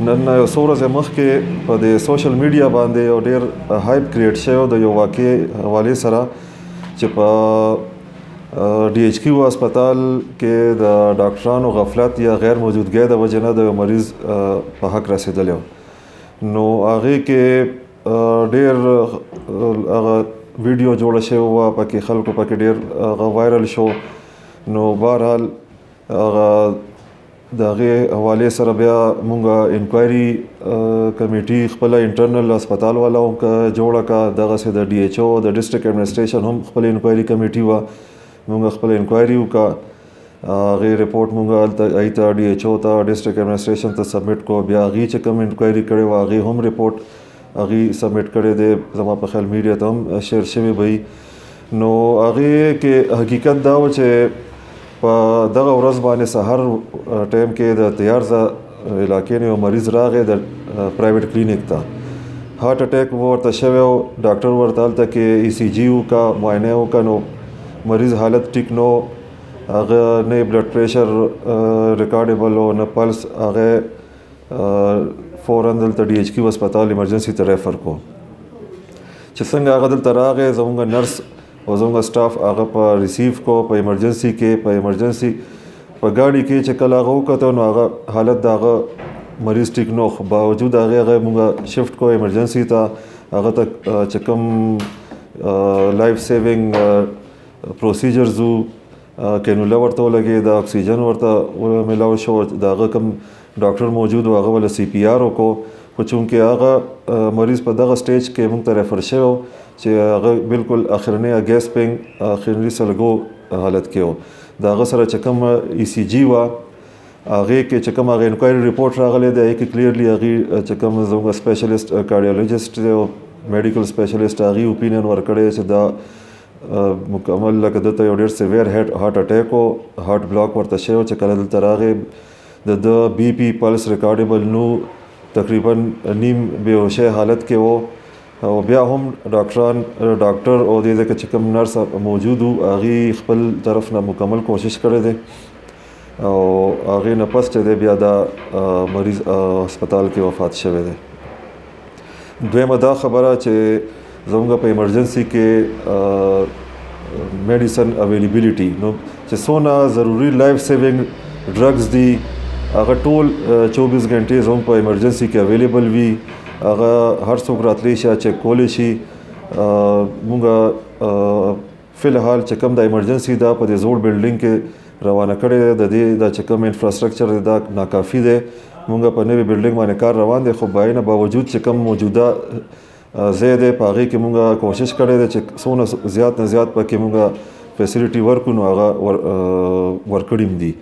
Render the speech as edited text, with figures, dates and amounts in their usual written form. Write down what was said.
نن یو څو ورځې مخکې په دې سوشل میډیا باندې یو ډیر hype create شوی د یو واقعې حوالې سره چې په ډي ایچ کیو هسپتال کې د ډاکټرانو غفلت یا غیر موجودګۍ د وجې نه د یو مریض په حق رسېدلی. نو هغې کې ډیر هغه ویډیو جوړه شوې وه، پکې خلکو پکې ډیر هغه وایرل شو. نو بهرحال هغه د هغې حوالې سره بیا مونږ انکوایري کمیټي خپله انټرنل هسپتال والا هم جوړه کړه. دغسې د ډي ایچ او، د ډسټرکټ ایډمنسټریشن هم خپله انکوایري کمیټي وه. مونږ خپله انکوایري وکړه، هغې رپورټ مونږ هلته هغې ته، ډي ایچ او ته، ډسټرکټ ایډمنسټریشن ته سبمټ کړو. بیا هغې چې کوم انکوایري کړې وه، هغې هم رپورټ هغې سبمټ کړی دی. زما په خیال میډیا ته هم شیر شوی به وي. نو هغې کې حقیقت دا و چې په دغه ورځ باندې سحر ټایم کې د تیارزه علاقې نه یو مریض راغی د پرایویټ کلینیک ته. هارت اټیک ورته شوی و. ډاکټر ورته هلته کې ای سی جي وکړه، معاینه یې وکړه. نو مریض حالت ټیک نو، هغه نه بلډ پریشر ریکارډیبل و، نه پلس. هغه فوراً دلته ډي ایچ کیو هسپتال ایمرجنسي ته ریفر کو. چې څنګه هغه دلته راغی، زمونږ نرس او زمونږ سټاف هغه په ریسیو کو په ایمرجنسي کې. په ایمرجنسي په ګاډي کې چې کله هغه وکتو، نو هغه حالت د هغه مریض ټیک نو، خو باوجود هغې هغه مونږ شفټ کو ایمرجنسي ته. هغه ته چې کوم life saving procedures وو، کینوله ورته ولګېده، اکسیجن ورته ملاو شو. د هغه کوم ډاکټر موجود و، هغه وله سی پي آر وکړو. خو چونکې هغه مریض په دغه سټیج کې مونږ ته ریفر شوی و چې هغه بالکل اخرنۍ ګیسپینګ، اخرني سلګو حالت کې و. د هغه سره چې کوم ای سی جي وه، هغې کې چې کوم هغه انکوایري رپورټ راغلی دی، هغې کې کلیرلی هغې چې کوم زموږ سپیشلیست کارډیولوجسټ دی او میډیکل سپیشلیست، هغې اوپینین ورکړی چې دا مکمل لکه ده ته یو ډېر سیویر هارت اټیک و، هارت بلاک ورته شوی و. چې کله دلته راغی، د ده بي پي، پلس ریکارډیبل نو، تقریبا نیم بېهوشۍ حالت کې و. او بیا هم ډاکټران، ډاکټر او دې ځای کې چې کوم نرس موجود وو، هغې خپل طرف نه مکمل کوشش کړی دی. او هغې نه پس چې دی، بیا دا مریض هسپتال کې وفات شوی دی. دویمه دا خبره چې زمونږ په ایمرجنسي کې میډیسن اویلیبিলিټي، نو چې څونه ضروري life saving drugs دي، هغه ټول 24 غنټې زموږ په ایمرجنسي کې اویلیبل وي. هغه هر څوک راتلی شي، چیک کولی شي. مونږ فی الحال چې کوم د ایمرجنسي دا په دې زوړ بلډینګ کې روانه کړې ده، د دې دا چې کوم انفراسټرکچر دی، دا ناکافي دی. مونږ په نوي بلډینګ باندې کار روان دی، خو باینه باوجود چې کوم موجوده ځای دی، په هغې کې مونږ کوشش کړی دی چې څونه زیات نه زیات پکې مونږ فیسیلیټي ورکړو، نو هغه ورکړي هم دي.